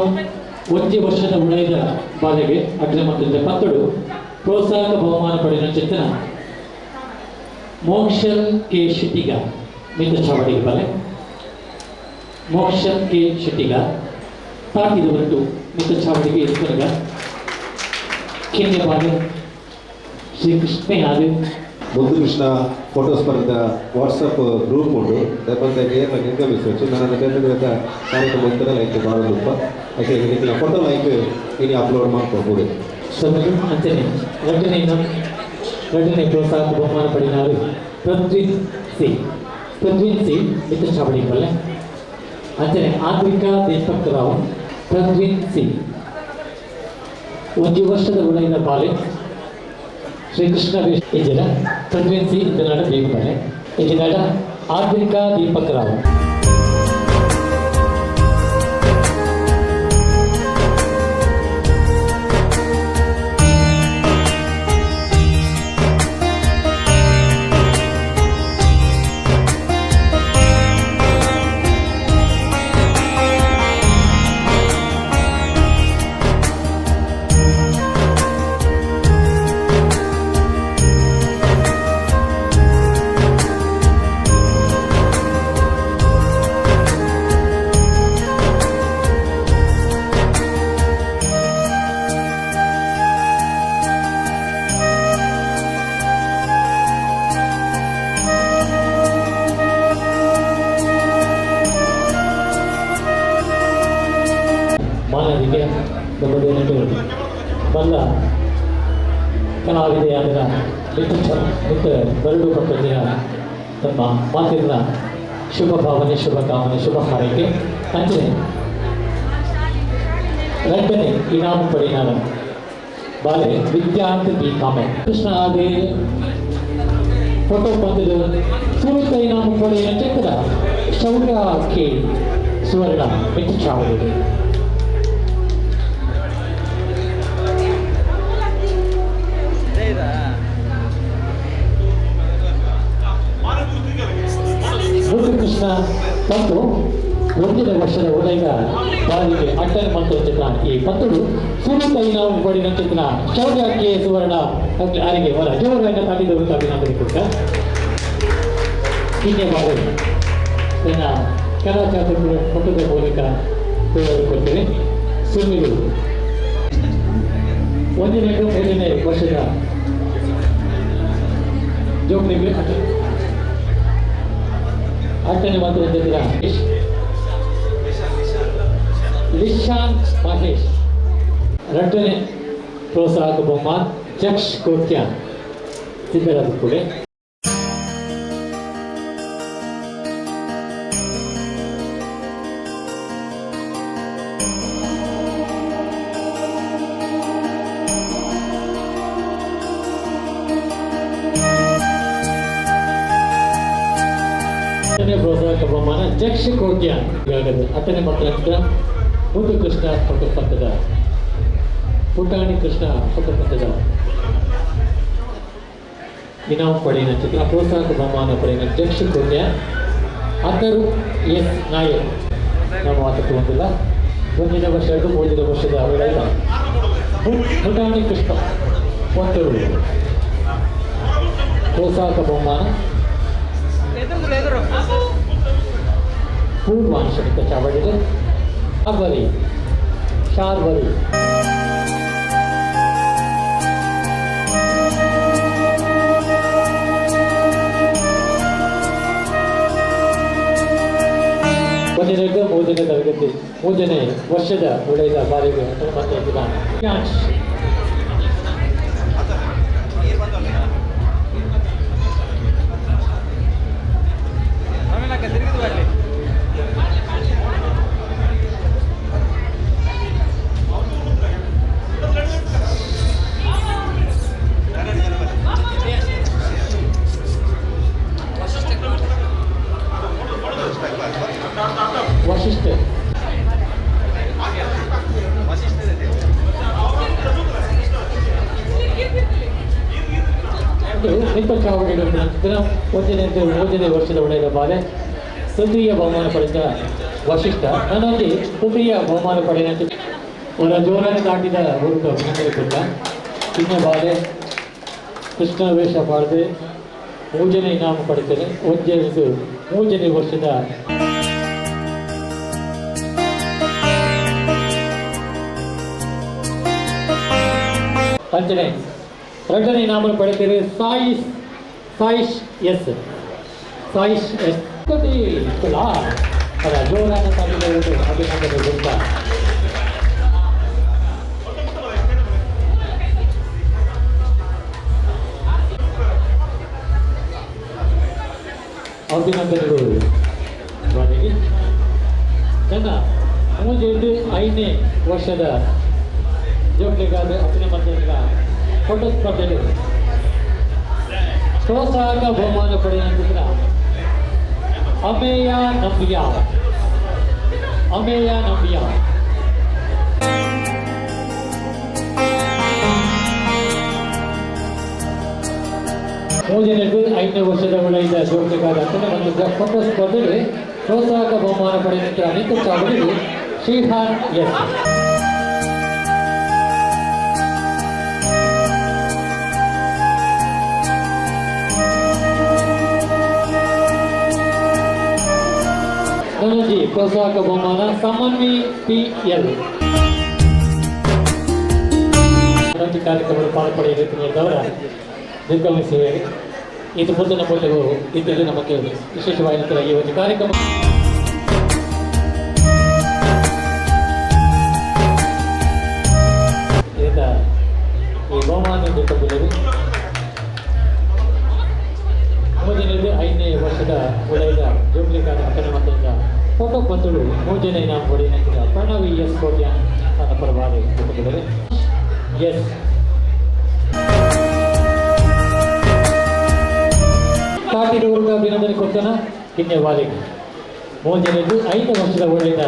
ಒಂಜಿ ವರ್ಷದ ಉಳಿದ ಬಾಲೆಗೆ ಅಗ್ರ ಮತ್ತು ಪತ್ತಡು ಪ್ರೋತ್ಸಾಹಕ ಬಹುಮಾನ ಪಡೆದ ಚಿಂತನ ಮೋಕ್ಷಲ್ ಕೆ ಶೆಟ್ಟಿಗ ಮಿತ್ರ ಚಾವಡಿಗೆ ಬಾಲೆ ಮೋಕ್ಷಲ್ ಕೆ ಶೆಟ್ಟಿಗ ತಾಕಿದ ಹೊರಟು ಮಿತ್ರ ಚಾವಡಿಗೆ ಎತ್ಕೊನಗ ಕಿನ್ಯ ಬಾಲೆ ಶ್ರೀಕೃಷ್ಣ ಆದ ಮುದ್ದುಕೃಷ್ಣ ಫೋಟೋ ಸ್ಪರ್ಧೆ ವಾಟ್ಸಪ್ ಗ್ರೂಪ್ ಉಂಟು ದಯಪಂತ ಏನ ನಿರ್ಗಮಿಸవచ్చు ನನ್ನ ಬೇರೆ ಬೇರೆ ಕಾರ್ಯಕ್ರಮ ಇರ್ತದೆ ಲೈಕ್ ಬಾರದುಪ್ಪ ಯಾಕೆ ನಿನ್ನ ಫೋಟೋ ಲೈಕ್ ಇನ್ನು ಅಪ್ಲೋಡ್ ಮಾಡ್ಕೊಬೋದು. ಸೊನ್ನೆ ಅಂಚನೆ ಎರಡನೇ ಎರಡನೇ ಪ್ರೋತ್ಸಾಹಕ ಬಹುಮಾನ ಪಡೆಯಿನಾರು ಪೃಥ್ವಿ ಸಿ ಪೃಥ್ವಿ ಸಿ ಮಿತ್ರ ಚಾವಡಿ ಬಲ್ಲೆ ಅಂಚನೆ ಆದ್ವಿಕಾ ದೀಪಕ್ ರಾವ್ ಪೃಥ್ವಿ ಸಿ ಒಂದು ವರ್ಷದ ಉಳಿದ ಬಾಲೆ ಶ್ರೀಕೃಷ್ಣ ಇಂಜಿನ ಪೃಥ್ವಿ ಸಿ ಇದನ್ನಾಡ ಬೇಗ ಬಲ್ಲೆ ಇಂಜಿನಾಡ ಆದ್ವಿಕಾ ದೀಪಕ್ ರಾವ್. ಮಾನವಿಗೆ ದೊಡ್ಡ ಬಲ್ಲ ಕಲಾವಿದೆಯಾದ ಮಿತ್ರ ಮಿತ್ರ ಬರಡು ಪಕ್ಕದ ತಮ್ಮ ಮಾತಿನ ಶುಭ ಭಾವನೆ ಶುಭ ಕಾಮನೆ ಶುಭ ಹಾರೈಕೆ ಅಂಚನೆ ಎರಡನೇ ಇನಾಮು ಪಡೆಯಿನ ಬಾಲೆ ವಿದ್ಯಾರ್ಥಿ ಬಿ ಕಾಮೆ ಕೃಷ್ಣ ಆದಿ ಫೋಟೋ ಬಂದಿದ್ದು ಸುರುತ ಇನಾಮು ಪಡೆಯ ಚಿತ್ರ ಶೌರ್ಯ ಕೆ ಸುವರ್ಣ ಮಿತ್ರ ಚಾವಡಿಗೆ. ಮುದ್ದುಕೃಷ್ಣ ಮತ್ತು ಒಂದಿನ ವರ್ಷದ ಉದಯದ ಬಾಲಿಗೆ ಅಟ್ಟನೆ ಮತ್ತು ಚಿತ್ರ ಈ ಪತ್ತುಡು ಸುರುತ ಇನಾಮು ಪಡೆದ ಚಿತ್ರ ಶೌರ್ಯ ಕೆ ಸುವರ್ಣ ಅರಿಗೆ ಹೊರ ಜೋರಾಗಿ ತಾಟಿದವರು ಅಭಿನಂದನೆ ಕೊಟ್ಟ ಕಿನ್ಯ ಬಾಲು ತನ್ನ ಕಲಾಚಾತುರ್ಯ ಫೋಟೋದ ಮೂಲಕ ಕೊಡ್ತೇವೆ. ಸುಮಿರು ಒಂದನೇ ಮೂರನೇ ವರ್ಷದ ಜೋಕ್ಲಿಗೆ ಅಟ್ಟನೆ ಮಾತ್ರ ಲಿಶಾನ್ ಮಹೇಶ್ ಎರಡನೇ ಪ್ರೋತ್ಸಾಹಕ ಬಹುಮಾನ ಜಕ್ಷ್ ಕೋಟ್ಯಾನ್ ಸಿದ್ದರಾಜ್ ಕೂಡ. ಪ್ರೋತ್ಸಾಹಕ ಬಹುಮಾನ ಜಕ್ಷ ಕೋಟ್ಯ ಅಟ್ಟನೆ ಮಕ್ಕಳ ಮುದ್ದು ಕೃಷ್ಣ ಪಟ್ಟಪಂತದ ಪುಟಾಣಿ ಕೃಷ್ಣ ಪಟ್ಟಪಂತದ ಇನಾಮ್ ಪಡೆಯಿನ ಚಿತ್ರ ಪ್ರೋತ್ಸಾಹಕ ಬಹುಮಾನ ಪಡೆಯಿನ ಜಕ್ಷ ಕೋಟ್ಯ ಅತರು ಎಸ್ ನಾಯಕ್ ನಮ್ಮ ಮಾತಕ್ಕೆ ಬಂದಿಲ್ಲ. ಒಂದಿನ ವರ್ಷ ಎರಡು ಮೂರನೇ ವರ್ಷದ ಅವಳ ಪುಟಾಣಿ ಕೃಷ್ಣ ಒಂದು ಪ್ರೋತ್ಸಾಹಕ ಬಹುಮಾನ ಪೂರ್ವಾಂಶ ಚಾವಡಿದೆ ಅರ್ವರಿ ಶಾರ್ವರಿ ಒಂದನೇದು ಮೂರನೇ ತರಗತಿ ಮೂರನೇ ವರ್ಷದ ಒಳ್ಳೆಯದ ಬಾರಿಗೆ ಮತ್ತೆ ವಶಿಷ್ಠ ಚಾವಡಿಗಳ ಒಂದನೇ ಮೂರನೇ ವರ್ಷದ ಒಳ್ಳೆಯ ಬಾಲೆ ತೃತೀಯ ಬಹುಮಾನ ಪಡೆದ ವಶಿಷ್ಠ ನನ್ನಲ್ಲಿ ತೃತೀಯ ಬಹುಮಾನ ಪಡೆದ ಅವರ ಜೋರಾಗಿ ದಾಟಿದ ಹುಡುಗ ಅಭಿನಂದನೆ ಕೊಟ್ಟ ಇನ್ನು ಬಾಲೆ ಕೃಷ್ಣ ವೇಷ ಪಾಡದೆ ಮೂರನೇ ಇನಾಮು ಪಡೆಯುತ್ತೇನೆ. ಒಂದನೇದು ಮೂರನೇ ವರ್ಷದ ಅಂಚನೆ ಎರಡನೇ ಇನಾಮನ್ನು ಪಡೆಯುತ್ತೇನೆ ಸಾಯಿಶ್ ಸಾಯಿಶ್ ಎಸ್ ಸಾಯಿಶ್ ಎಸ್ ಅವರ ಜೋರಾದ ತಾಗಿದ ಅಭಿನಂದನೆ ಗೊತ್ತಾ. ಅಭಿನಂದನೆಗಳು ಬಾಲಿಗೆ. ನನ್ನ ಮೂಜೆಂದು ಐದನೇ ವರ್ಷದ ಜೋಕ್ಲಿಗಾದ ಅಭಿನಂದನೆಗಳ ಫೋಟೋ ಸ್ಪರ್ಧೆಯಲ್ಲಿ ಪ್ರೋತ್ಸಾಹಕ ಬಹುಮಾನ ಪಡೆಯುತ್ತಿದ್ದ ಅಮೇಯ ನಂಬಿಯ ಅಮೇಯ ನಂಬಿಯ ಮೂರನೇದು ಐದನೇ ವರ್ಷದ ಒಳಗಿದ್ದ ಜೋಕ್ಲಿಗಾದ ಒಂದು ಫೋಟೋ ಸ್ಪರ್ಧೆಯಲ್ಲಿ ಪ್ರೋತ್ಸಾಹಕ ಬಹುಮಾನ ಪಡೆಯುತ್ತಿದ್ದ ಅನೇಕ ಚಾವಡಿಗೆ ಶ್ರೀಹಾನ್ ಎಸ್. ಧನಂಜಿ ಪ್ರೋತ್ಸಾಹಕ ಬಹುಮಾನ ಸಮನ್ವಿ ಪಿ ಎಲ್. ಕಾರ್ಯಕ್ರಮದ ಪಾಲ್ಪಡೆಯಲಿರುತ್ತವರ ನಿರ್ಗಮಿಸಿವೆ. ಇದು ಮುಂದಿನ ಮೂಲವು ಇದ್ದಲ್ಲಿ ನಮಗೆ ವಿಶೇಷವಾಗಿ ಈ ಒಂದು ಕಾರ್ಯಕ್ರಮ ಈ ಬಹುಮಾನ ನೀಡುತ್ತಿದ್ದೇವೆ. ಮೂರನೇದು ಐದನೇ ವರ್ಷದ ಉಳಿದ ಜೂಬ್ಲಿಗಾದ ಅಕ್ಕನ ಮಕ್ಕಳಿಂದ ಫೋಟೋ ಬಂಧುಗಳು ಮೂರನೇ ಇನಾಮ ಪಡೆಯುತ್ತಿದ್ದ ಪ್ರಣವಿ ಎಸ್ ಕೋಟ್ಯಾನ್ ತನ್ನ ಪರವಾಗಿ ಕೊಟ್ಟಿದ್ದಾರೆ. ಎಸ್ ಕಾಟಿಡುವ ಅಭಿನಂದನೆ ಕೊಡ್ತಾನ ಕಿನ್ನೆ ವಾಲಿಗೆ. ಮೂರನೇದು 5 ವರ್ಷದ ಒಳ್ಳೆಯ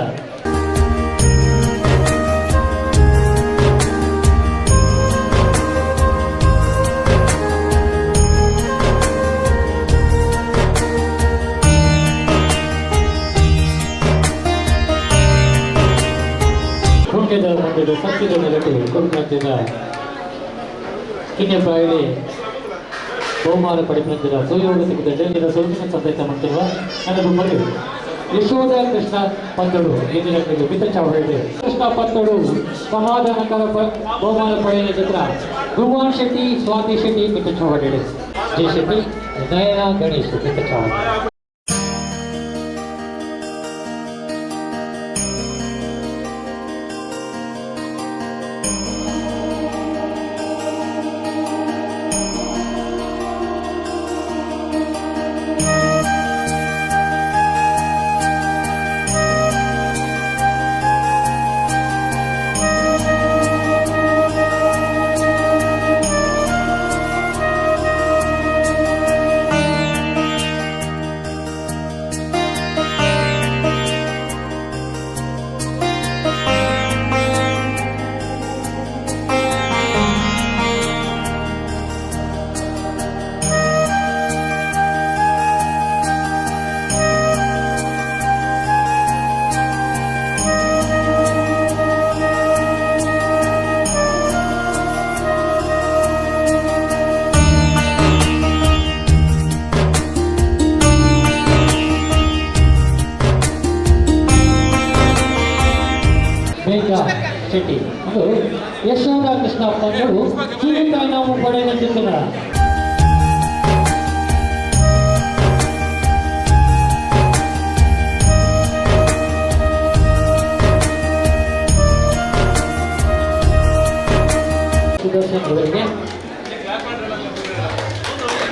ಮುಖ್ಯದ ಒಂದು ಸತ್ಯದ ನೆಲಕ್ಕೆ ಕೊಡುತ್ತಿದ್ದ ಕಿನ್ನೆ ಪ್ರಾಯಲಿ ಬಹುಮಾನ ಪಡೆಯುತ್ತಿದ್ದ ಸೂರ್ಯೋಗ ಸಿಕ್ಕಿದ ಜೈಲಿನ ಸೋಂಕಿನ ಸಂದೇಶ ಮಾಡ್ತಿರುವ ನನ್ನ ಮಗಳು ಯಶೋಧ ಕೃಷ್ಣ ಪಂತಡು ಇಂದಿನ ಮಿತ ಚಾವಡಿ ಕೃಷ್ಣ ಪಂತಡು ಸಮಾಧಾನಕರ ಬಹುಮಾನ ಪಡೆಯುವ ಚಿತ್ರ ಭುವನ್ ಶೆಟ್ಟಿ ಸ್ವಾತಿ ಶೆಟ್ಟಿ ಮಿತ ಚಾವಡಿ ಜಯ ಶೆಟ್ಟಿ ನಯನ ಗಣೇಶ್ ಮಿತ ಚಾವಡಿ. ಶೆಟ್ಟಿ ಒಂದು ಯಶೋಧ ಕೃಷ್ಣ ಪಂಗಡು ಸುನೀತಾ ನಾವು ಪಡೆದ ಚಿಂತನ. ಸುದರ್ಶನ್ ಅವರಿಗೆ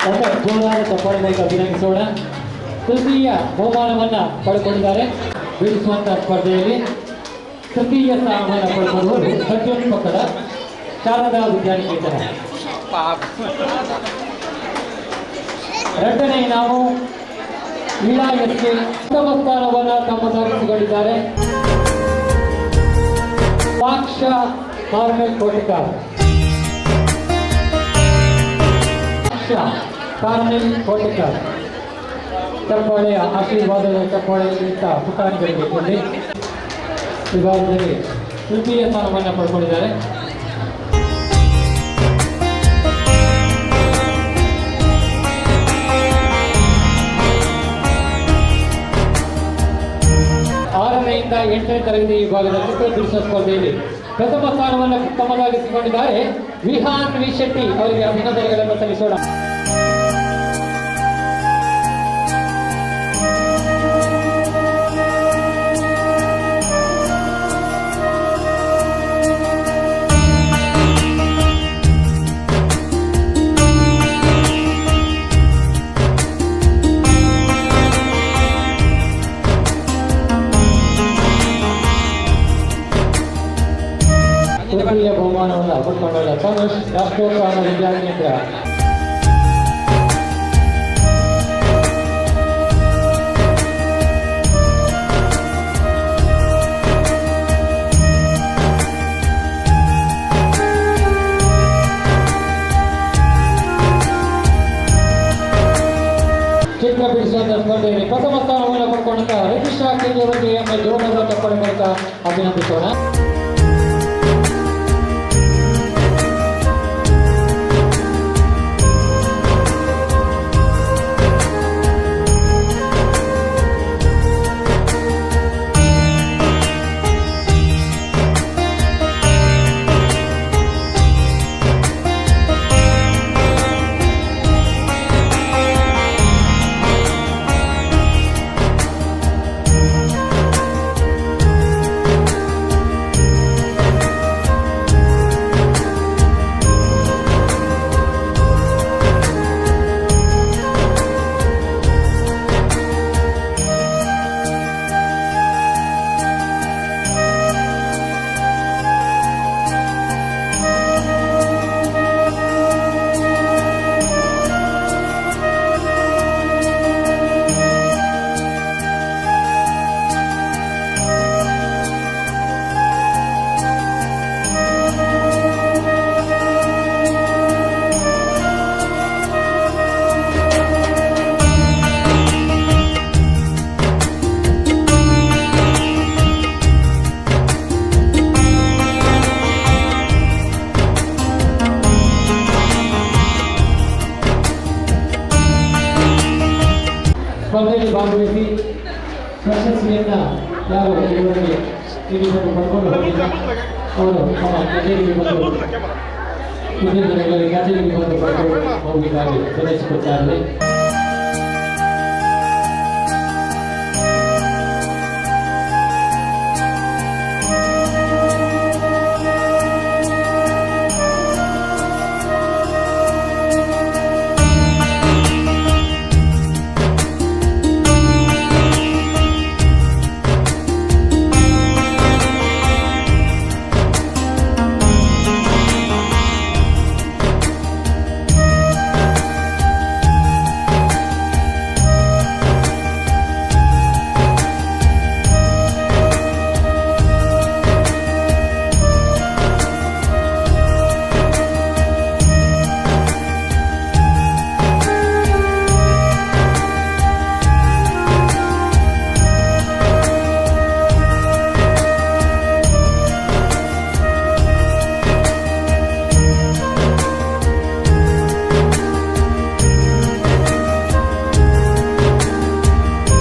ಒಮ್ಮೆ ಜೋರಾದ ಚಪ್ಪಾಳೆ ಮೂಲಕ ಅಭಿನಂದಿಸೋಣ. ತೃತೀಯ ಬಹುಮಾನವನ್ನು ಪಡೆದುಕೊಂಡಿದ್ದಾರೆ. ಬಿಡಿಸುವಂತಹ ಸ್ಪರ್ಧೆಯಲ್ಲಿ ತೃತೀಯ ಸ್ಥಾನವನ್ನು ಪಡೆದುಕೊಳ್ಳುವರು ಸಜ್ಜನ್ ಪಕ್ಕದ ಶಾರದಾ ವಿದ್ಯಾನಿಕೇತನ. ಎರಡನೇ ನಾವು ವೀಣಾ ಎಸ್ ಕೆ ಉತ್ತಮ ಸ್ಥಾನವನ್ನು ತಮ್ಮದಾಗಿಸಿಕೊಂಡಿದ್ದಾರೆ. ಪಾಕ್ಷ ಕಾರ್ಮೆಲ್ ಕೋಟಿಕಾರ್, ಕಾರ್ನೆಲ್ ಕೋಟಿಕಾರ್. ಚಪ್ಪಾಳೆಯ ಆಶೀರ್ವಾದದ ಚಪ್ಪಾಳೆಯಿಂದ ಪುಟಾಣಿಗಳಿಗೆ ಕೊಳ್ಳಿ. ವಿಭಾಗದಲ್ಲಿ ತೃತೀಯ ಸ್ಥಾನವನ್ನು ಪಡ್ಕೊಂಡಿದ್ದಾರೆ. ಆರನೆಯಿಂದ ಎಂಟನೇ ತರಗತಿ ವಿಭಾಗದ ಚಿತ್ರ ಬಿಡಿಸುವ ಸ್ಪರ್ಧೆಯಲ್ಲಿ ಪ್ರಥಮ ಸ್ಥಾನವನ್ನು ತಮ್ಮದಾಗಿಸಿಕೊಂಡಿದ್ದಾರೆ ವಿಹಾನ್ ವಿ ಶೆಟ್ಟಿ ಅವರಿಗೆ ಅಭಿನಂದನೆಗಳನ್ನು ಸಲ್ಲಿಸೋಣ. ತೃತೀಯ ಬಹುಮಾನವನ್ನು ಪಡ್ಕೊಂಡ ತನುಷ್ ರಾಷ್ಟ್ರೋತ್ಥಾನ ವಿದ್ಯಾಕೇಂದ್ರ. ಚಿತ್ರ ಬಿಡಿಸುವಂತಹ ಸ್ಪರ್ಧೆಯಲ್ಲಿ ಪ್ರಥಮ ಸ್ಥಾನವನ್ನು ಪಡ್ಕೊಂಡಂತಹ ರಜಿಶಾ ಕೆಜಿ ಅವರಿಗೆ ಒಮ್ಮೆ ಜೋರಾದ ಚಪ್ಪಾಳೆ ಮೂಲಕ ಅಭಿನಂದಿಸೋಣ. ಸ್ಪರ್ಧೆಯಲ್ಲಿ ಭಾಗವಹಿಸಿ ಪ್ರಶಸ್ತಿಯನ್ನು ಯಾರು ಇವರಿಗೆ ನೀಡಿಕೊಂಡು ಪಡ್ಕೊಂಡು ಹೋಗಿಲ್ಲ ಅವರು ತಮ್ಮ ಕಚೇರಿಗೆ ಬಂದು ಮುಂದಿನ ದಿನಗಳಲ್ಲಿ ಕಚೇರಿಗೆ ಬಂದು ಪಡ್ಕೊಂಡು ಹೋಗಬೇಕಾಗಿ ವಿನಂತಿಸಿಕೊಳ್ತಾ.